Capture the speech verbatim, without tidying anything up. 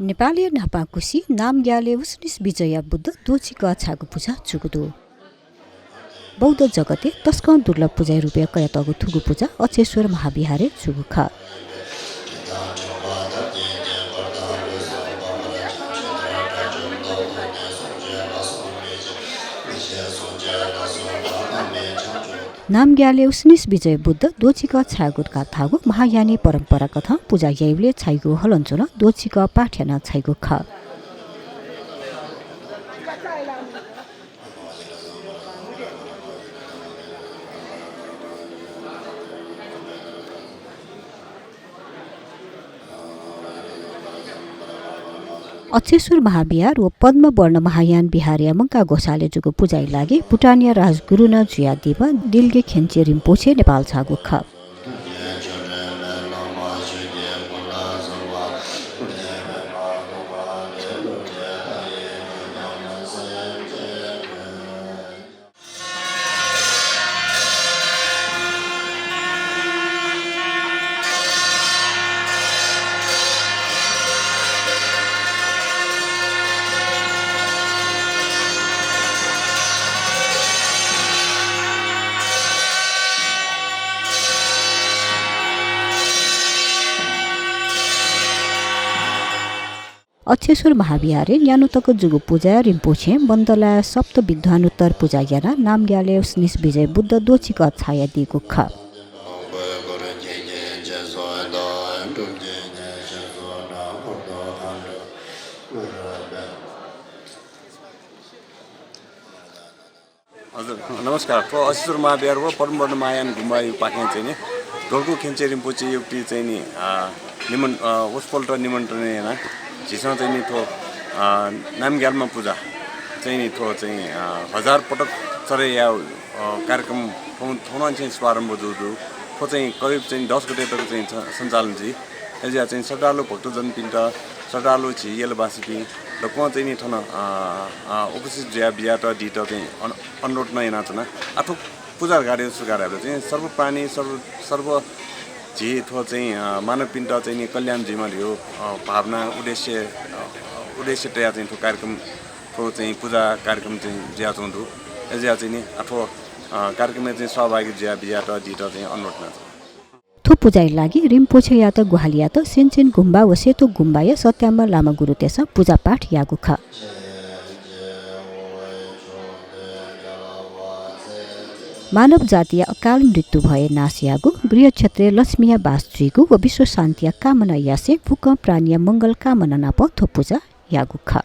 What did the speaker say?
नेपालया न्हापांकुसि नामग्यालय् उसनिस विजयया बुद्ध द्वःछि कः छायेगु पुजा जूगु दु। बौद्ध जगतय् तसकं दुर्लभ पुजाया रूपय् कयातःगु थुगु पुजा अक्षेश्वर महाविहारय् जूगु खः। नामग्यालय् उसनिस विजय बुद्ध द्वःछि कः छायेगु धकाः धाःगु महायानय् परम्पराकथं पुजा याइबलय् छाइगु हलंच्वलं द्वःछि कः पाठ यानाः छाइगु खः। अक्षेश्वर महाविहार व पद्मवर्ण महायान विहारया मंकाः ग्वसालय् जूगु पुजाया लागि भुटानया राजगुरु नं जुयादीम्ह दिल्गे खेन्चे रिम्पोछे नेपाल झाःगु खः। अक्षेश्वर महाविहारय् न्यान्हु तक जूगु पुजाय् रिम्पोछें मण्डलाय् सप्त विद्वानुत्तर पुजा यानाः नामग्यालय् उसनिस विजय बुद्ध द्वःछि कः छायादीगु खः। हजुर, नमस्कार। थ्व अक्षेश्वर महाविहार व पद्मवर्ण महायान गुम्बायापाखें चाहिँ नि दोल्गु खेन्चे रिम्पोछेयागु चाहिँ नि, अ, निमन-, अ, वसपोलत निमन्त्रणा यानाः झीसं चाहिँ नि थ्व, अ, नामग्यालम्ह पुजा चाहिँ नि थ्व चाहिँ, अ, हजार पटक चढे यायेगु, अ, कार्यक्रम थौं, थौं नं चाहिँ शुभारम्भ जूगु दु। थ्व चाहिँ करिब चाहिँ दस गते तक चाहिँ छ-, सञ्चालन जुइ। अय्‌जुयाः चाहिँ श्रद्धालु भक्तजनपिन्त, श्रद्धालु झी यलवासीपिं दक्वं चाहिँ नि थन, अ, अ, उपस्थित जुयाः बिज्यात दीत चाहिँ अन-, अनुरोध नं यानाच्वना। आः थ्व पुजा धकाः धइगु छु धकाः धाःसा चाहिँ सर्वप्राणी, सर्व, सर्व झी थ्व चाहिँ, अ, मानवपिन्त चाहिँ नि कल्याण जुइमा धइगु, अ, भावना, उद्देश्य, अ, उद्देश्य तयाः चाहिँ थ्व कार्यक्रम, थ्व चाहिँ पुजा कार्यक्रम चाहिँ जुयाच्वंगु दु। अय्‌जुयाः चाहिँ नि आः थ्व, अ, कार्यक्रमय् चाहिँ सहभागी जुयाः बिज्यात दीत चाहिँ अनुरोध यानाच्वना। थ्व पुजाया लागि रिम्पोछेयात ग्वाहालि यात सेन्चेन गुम्बा व सेतो गुम्बाया सत्याम्ह लामा गुरुतय्‌सं पुजापाठ याःगु खः। मानव जातिया अकाल मृत्यु भय नाश याःगु, गृह क्षेत्रय् लक्ष्मीया बास जुइगु व विश्व शान्तिया कामना यासें फुक्कं प्राणीया मंगल कामना नाप थ्व पुजा याःगु खः।